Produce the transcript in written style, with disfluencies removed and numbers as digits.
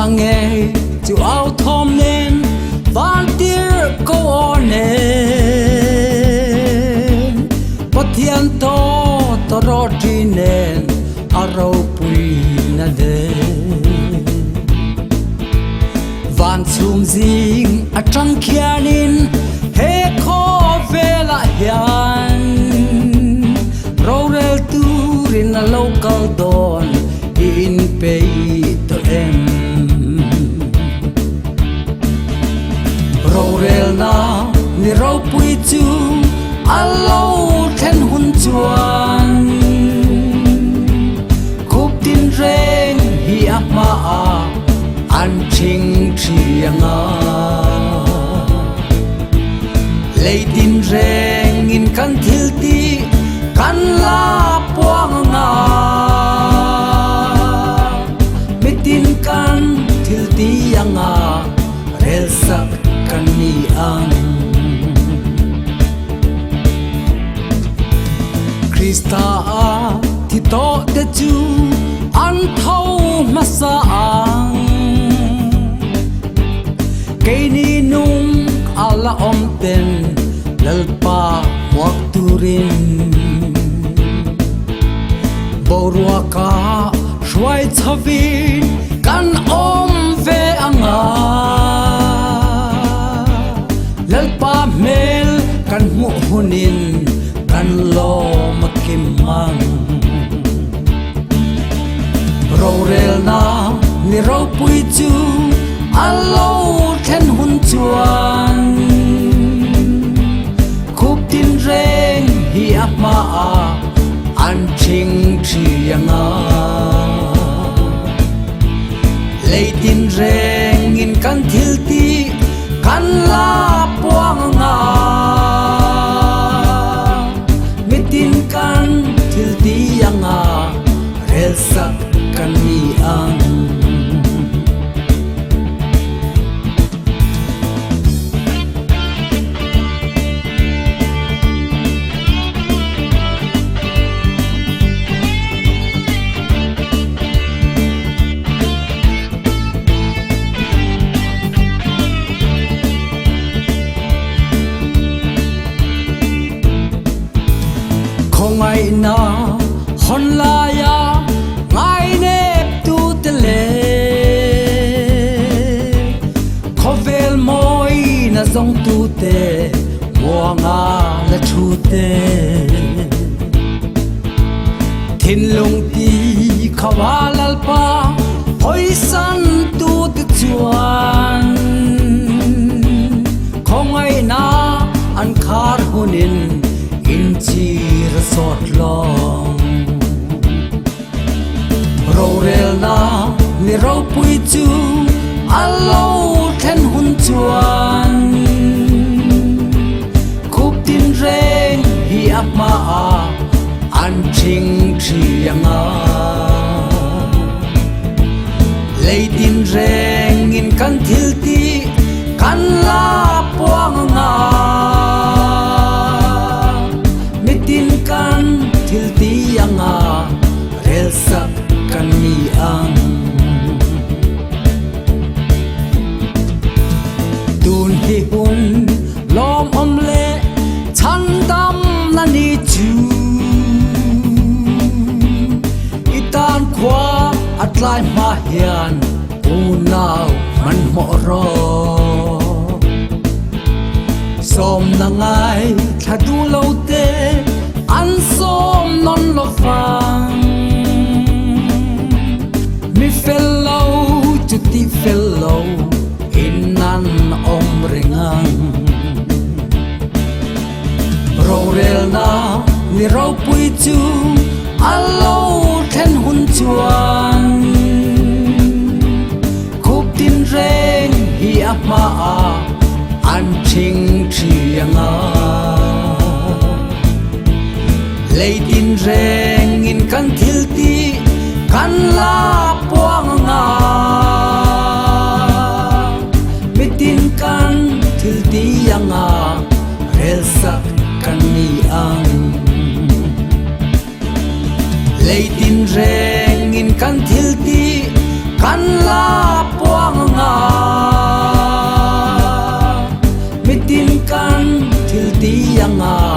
ngei chu au thawm nen van tir ko aw nen Pathian to tawrawti nen a ropui na nen Van chhum zing atang khianin he khawvelah hian rorel turin a lo kal dawn i inpeih tawh em? Rorelna ni ropui chu a lo thlen hun chuan khup tin reng hi a hmaah an thing thi anga. Lei tin rengin kan thil tih kan la puang anga. Mitin kan thil ti anga rel sak kan ni ang. Krista a thi tawh te chu an tho hmasa ang. Keini nung a la awm ten Lalpa hmuak turin boruaka hruai chhovin kan awm ve anga. Lalpa hmel kan hmuh hunin kan lawm a kim ang. Rorelna ni ropui chu a lo thlen hun chuan khup tin reng hi a hmaah an thing thi anga. Lei tin rengin kan thil tih kan la puang anga. Mitin kan thil ti anga rel sak kan ni ang. Khawngaihna hawn laia ngaineptute leh khawvel mawina zawngtute muanga la thute thinlung ti khawa Lalpa hawisan tute chuan khawngaihna an khar hunin inchir a sawt lawng. Rorelna ni ropui chu a lo thlen hun chuan khup tin reng hi a hmaah an thing thi anga. Lei tin rengin kan thil tih kan la puang anga. Mitin kan thil ti anga rel sak kan ni ang. Tun hi hun lawmawm leh chhandam na ni chu. I tan khua a tlai hma hian unau hmanhmawh rawh. Sawmna ngai thla duh lo te an sawm nawn lo vang. Mi fel lo chu ti fel lo in an awm reng ang. Rorelna ni ropui chu a lo thlen hun chuan khup tin reng hi a hmaah an thing thi anga. Lei tin rengin kan thil tih kan la puang anga. Mitin kan thil ti anga rel sak kan ni ang. Lei tin rengin kan thil tih kan la puang. ti anga.